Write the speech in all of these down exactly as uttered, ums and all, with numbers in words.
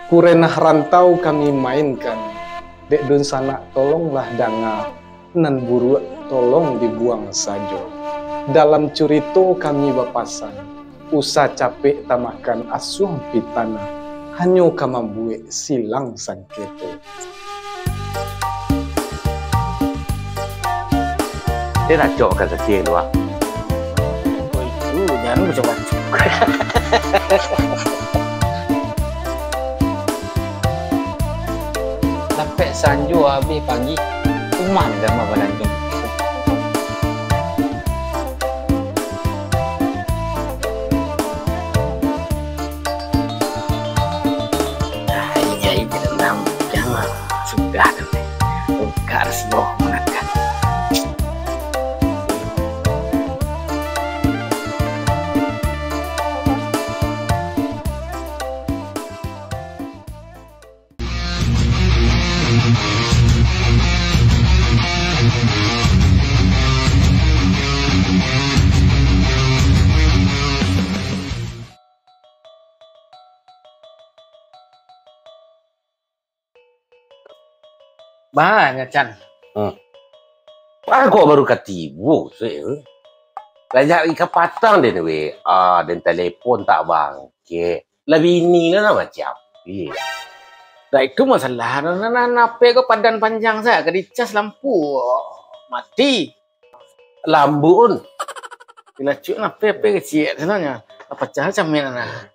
Kurenah rantau kami mainkan, dek dunsanak tolonglah danga, nan buruak tolong dibuang sajo. Dalam curito kami bapasan, usah capek tamakan asuang pitanah, hanyo ka mambuek silang sangketo. Dia nak cok makan satie tu, ah. Itu, jangan macam-macam. Dapek sanjo abih pagi, umah dah mah balanjong. Nah, iya, iya, tenang. Jangan. Sudah tu. Buka rasio manakan. Banyak, Can. Hmm. Ah, kok baru katibo, Sek? Lah jak ika patang den W A, den telepon tak bangkek. Lah bini lah, lah macam. Iya. Dah itu masalah. Nah, nah, nah, H P ko padan panjang sajo, ka dicas lampu mati. Lambun. Dilacuk nah, H P, H P kecil sebenarnya. Lah pacah camin nah.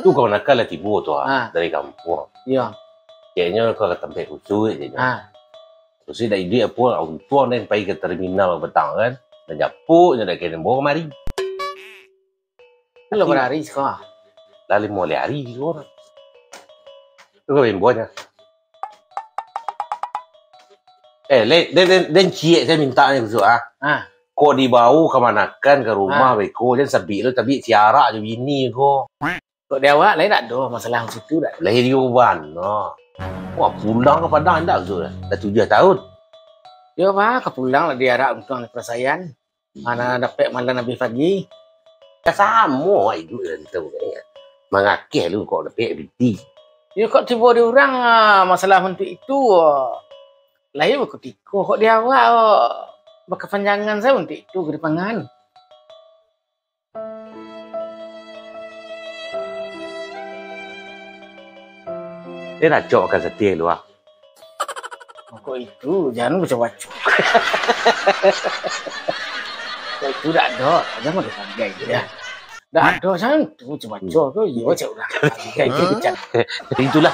Tu kawan akal lah tibo tu, ah, Ha. dari kampuang. Iya. Ceknyo ka tampek khusus je. Ha. Khusus dak iduik apo, untuang den pai ka terminal patang kan. Dan japuk nyo dak kena bawa kamari. Lah berari siko. Lah limo ari siko. Tu ka bembonyo. Eh, le, den, den, den ciek sajo mintak nyo khusus, ah. Ah. Kok dibawo kamanakan ka rumah Ah. beko, jan sabik lo, tabik siarak jo bini ko. Kok di awak lai dak ado masalah macam tu dak? Lai dio bana. Wah, pulang ka Padang indak tu dah. Dah tujuah tahun. Yo, bah, ka pulang lah diarak untuang perasaan. Mana dapek malam habis pagi. Ka samo iduik rantau ni. Mangakeh lu kok dapek piti. Yo, kok tibo di urang, ah, masalah untuk itu, ah, lai bakutiko kok di awak, ah, bakapanjangan sajo untuk itu ka dipangan. Eh, nak cok makan satie lu, ah. Kok itu, jangan baco-baco. Kok itu dak ado, jangan dipakai, ya. Dak ado, jangan tu baco-baco tu, iyo, cak urang. Kayak gitu, Cak. Itulah.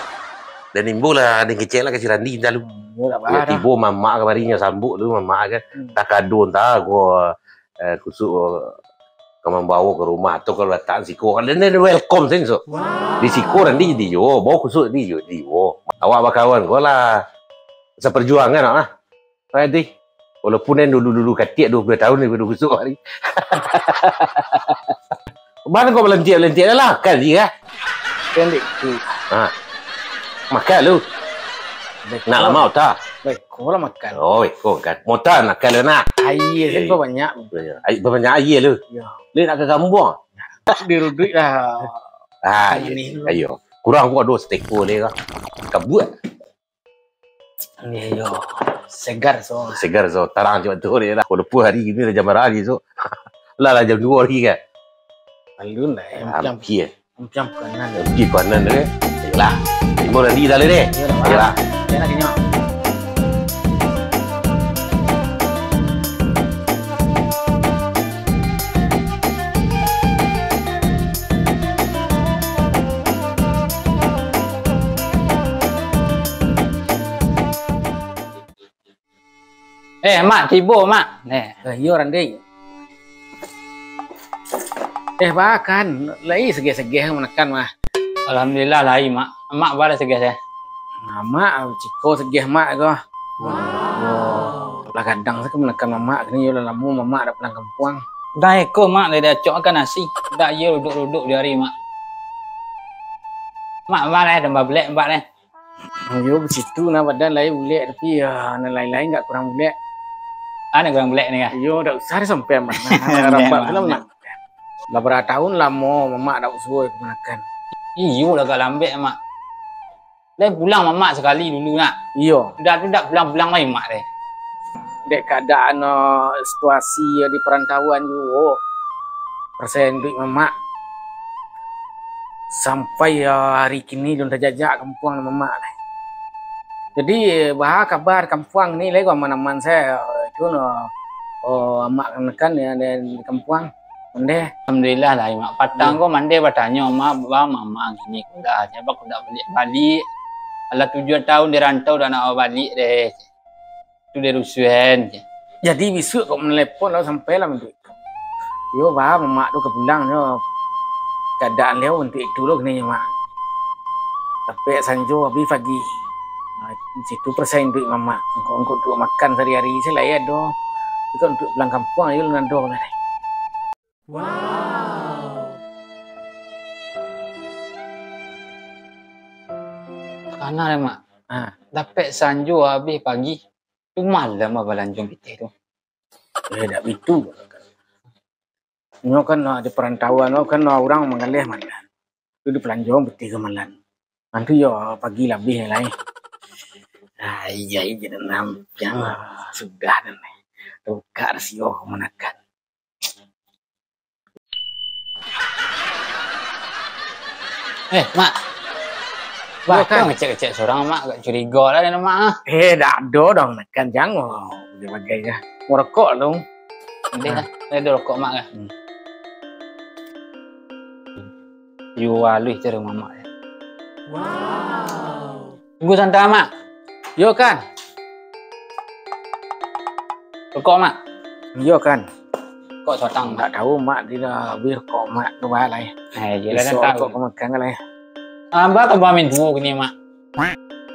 Dan imbo lah, ada kecek lah, kasi Randi, entah lu. Iyo, dak Ya, apa-apa. tibo mamak kamari nyo sambuk tu, mamak kan. Hmm. Tak kado, entah, gua eh, kusuk, eh, ka mambawo ka rumah tu, kalau datang siko, kan den, den welcome sen, so. Di siko nanti di yo, bawo kusuk di yo, di yo. Awak bakawan ko lah, saparjuangan awak lah. Nanti, walaupun den dulu-dulu katiak, duo puluah tahun ni baru kusuk hari. Mana kau balantiak-balantiak lah, kan, iya? Kan, Dik. Ha. Makan lu. Baik. Nak lama uta? Baik, ko lah makan. Oh, iko kan. Mota nak kalau nak. Aia Eh. kan banyak. Aia, banyak aia lu. Ya. Lu nak ke kambuang? Diruduik lah. Ah, Yang iya, ni iya. dulu. Ayo. Kurang aku ada seteko ni lah. Kabuat. Ni yo. Segar so. Segar so. Tarang cuma tu ni lah. Walaupun hari ini dah jam berapa hari so. Lah, lah jam dua hari kan. Alun lah, eh. Ah, Macam okey, eh. Macam kanan. Okey, kanan tu, eh. Ayolah. Imbo nanti dah le deh. Iyolah, Pak. Ayolah. Enak kenyang. Eh, Mak, tibo, Mak. Eh. Eh, iyo, Randi. Eh, ba kan, lai segeh-segeh manakan, mah. Alhamdulillah, lai, Mak. Mak ba lah segeh, eh. Nah, Mak, ciko segeh Mak ko. Wow. Lah gadang sa ka manakan Mamak, kini yo lah lamo Mamak dak pulang kampuang. Dah eko, Mak, lai diacok makan nasi. Dak iyo duduk-duduk di hari, Mak. Mak, ba lah, dan babelek, Mak, deh. Iyo, basitu nah badan lai bulek, tapi, ah, nan lain-lain agak kurang bulek. Ado kurang bulek ni kah? Iyo, dak usah disampaian, Mak. Nah, Mak, rapat Mak, tu lah, Mak. Mak. Babarapo tahun lamo Mamak dak usah kamanakan. Iyo, lah agak lambek, Mak. Tapi pulang mamak sakali dulu nak. Iyo. Dah tu dak pulang-pulang lai mak deh. Dek keadaan, eh, situasi di perantauan juo. Persen duit mamak. Sampai, eh, hari kini lun tajajak kampuang mamak deh. Jadi, baa kabar kampuang ni lai, aman-aman sajo, eh, itu no, oh, amak kan, ya, di, di kampuang. Mandeh. Alhamdulillah lah, Mak. Patang ko mandeh batanyo, Mak, ba mamak kini ko dah. Sabab ko dak baliak-baliak. Alah tujuah tahun di rantau dah nak baliak deh. Tu deh rusuhan. Jadi bisuak kok manelepon lah sampai lah mandeh. Yo, ba mamak tu ka pulang nyo. Keadaan Leo untuak itu lo kini, Mak. Sampai sanjo habis pagi. Ah, situ persen duit mamak. Engkau, engkau tu makan sehari-hari se lai ado. Engkau untuak pulang kampuang ayo nan ado lah. Wow. Kana deh, Mak. Ha. Dapek sanjo habis pagi, tu malam lah balanjo pitih tu. Eh, dak bitu. Nyo kan, ah, di perantauan tu kan, ah, urang manggaleh malam. Tu di palanjo pitih ka malam. Nanti yo pagi labih lai. Ah, iya, iya, nampiang. Ah, sudah dah ni. Tukar sio manakan. Eh, Mak. Yo, Bah, kan? Kau ngecek-ngecek surang, Mak. Agak curiga lah dengan Mak, ah. Eh, dak ado doh, kan jango. Bagai-bagai lah. Mau rokok lu? Deh, ah, lah. Ado rokok, Mak, kah? Hmm. Yo, aluih caro mamak. Wow. Tunggu santa, Mak. Yo, kan. Rokok, Mak. Yo, kan. Kok sotang, Mak? Dak tahu, Mak, dia dah habis rokok, Mak, tu bah lai. Eh, yo, dah tahu. Rokok kau makan kan lai. Ambo tambah minum dulu kini, Mak.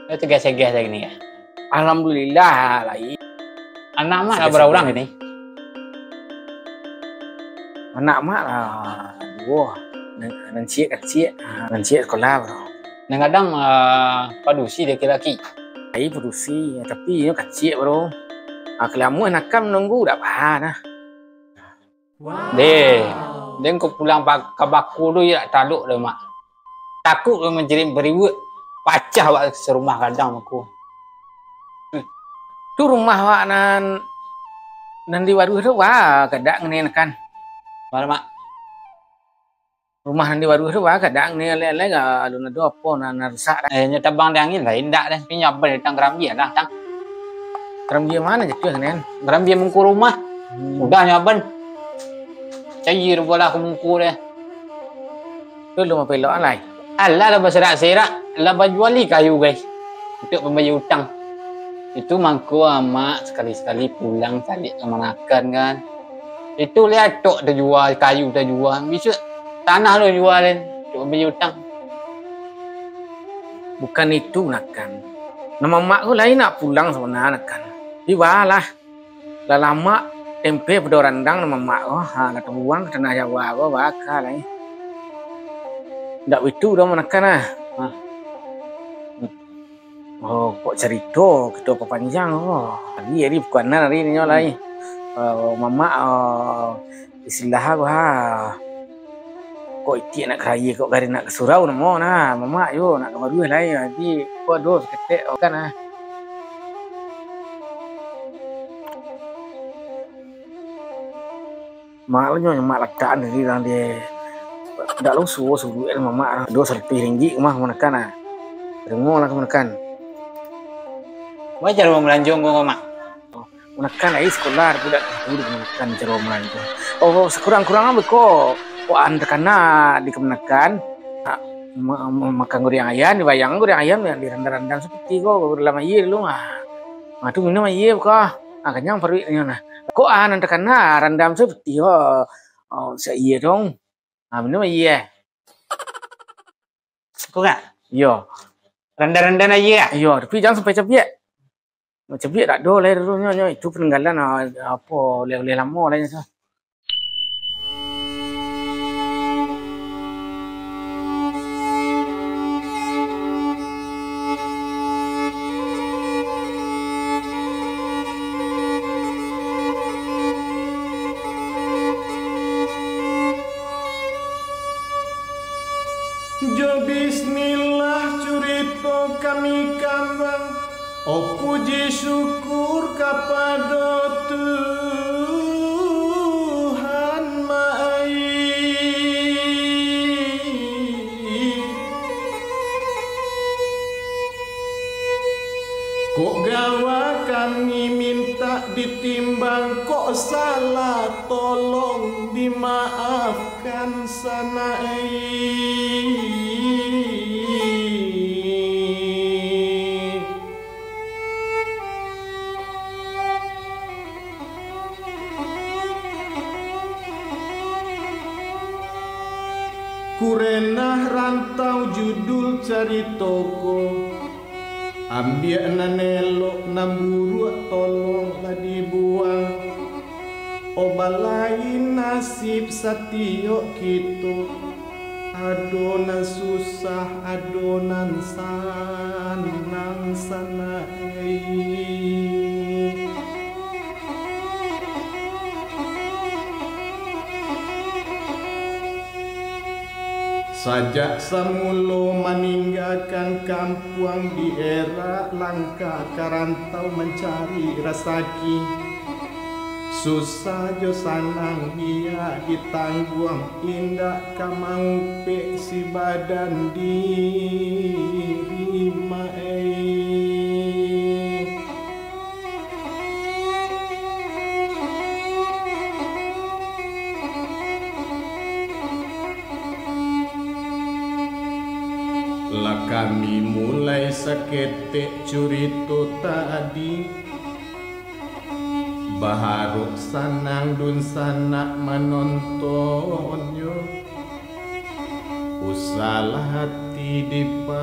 Yo, tegas-tegas lagi ni, ya. Alhamdulillah, lai. Anak Mak lah bara urang kini? Anak Mak lah duo, nan, nan ciek kaciak, ah, nan ciek sekolah, bro. Nan gadang, ah, padusi laki-laki. Ai padusi, tapi inyo kaciak, bro. Ah, kalamuan nakam nunggu dak paha nah. Deh, den ko pulang pa-, ka bako tu yo dak talok doh, Mak. Takuik manjirik bariwek, pacah awak sarumah gadang bako. Tu rumah awak nan, nan di Waruih tu, wah, kadak ngini kan. Mana, Mak? Rumah nan di Waruih tu, wah, kadak ngini, alai-alai ga alun ado apo nan, nan rusak dah. Eh, nyo tabang di angin lain dak deh, tapi nyo aban datang garambia lah, tang. Garambia mano jatuah ngini? Garambia mungko rumah. Hmm. Udah nyo aban. Cair bola ka mungko deh. Tu lu mapelok alai. Alah lah baserak-serak, lah bajuali kayu, guys. Untuak pambayia utang. Itu mangko amak sakali-sakali pulang caliak ka manakan kan. Itu liak tok tajua, kayu tajua. Bisuak tanah lo jua lain. Untuak pambayia utang. Bukan itu, nakan. Nan mamak ko lai nak pulang sabana, nakan. Ibalah. Lah lamak tempe pado randang nan mamak ko, ha, lah tabuang ka tanah Jawa ko, baka lai. Ndak bitu doh manakan ah. Ha. Oh, kok carito kito papanjang ko. Tadi, tadi bukan nan tadi ninyo lai. Hmm. Eh, mamak, eh, istilah ko ha. Kok itiak nak ka raya, kok gadih nak ka surau namo nah, mamak yo nak ka Waruih lai. Jadi, ko ado saketek kan ah. Mak lo nyo, mak latak tadi urang dia. Dak lo suo suruik mamak, ado saratuih ringgit mah manakan ah. Tarimo lah ka manakan. Wajar mabelanjo ko, Mak. Manakan ai sakolah, tapi dak tahu manakan caro manakan. Oh, sakurang-kurang beko, kok an takana di kamanakan. Ah, ma-, ma-, makan goreng ayam, dibayang goreng ayam yang dirandam-randam sapiti ko dalam aia dulu mah. Ah, tu minum aia ko. Ah, kanyang paruik nyo nah. Kok an takana randam sapiti ko. Oh, sa aia dong. Ah, minum aia. Aku kak? Iyo. Randam-randam aia kak? Iyo, tapi jangan sampai cabiak. Cabiak dak ado lai dulu nyo, nyo itu peninggalan, ah, apo, oleh-oleh lamo lai nyo tu. Jo bismillah curitokan Oh puji syukur kapado Tuhan, Mak ai. Kok gawa kami mintak ditimbang, kok salah tolong dimaafkan, sanak ai. Kurenah Rantau judul carito ko. Ambiak nan elok, nan buruak tolonglah dibuang. Oh balain nasib satiok kito. Ado nan susah, ado nan sanang, sanak ai. Sajak samulo maninggakan kampuang, dierak langkah ka rantau mancari rasaki. Susah jo sanang biak ditangguang, indak ka maupek sibadan diri, Mak ai. Lah kami mulai saketek curito tadi, baharok sanang dunsanak manontonnyo. Usahlah ati diparisau.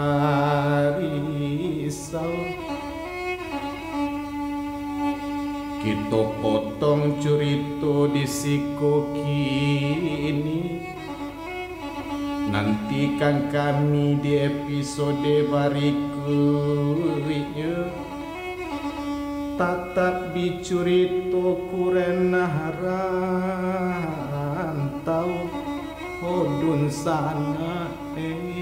Kito potong curito di siko kini. Nantikan kami di episode barikuiknyo. Tatap di curito Kurenah Rantau, ho dunsanak ai.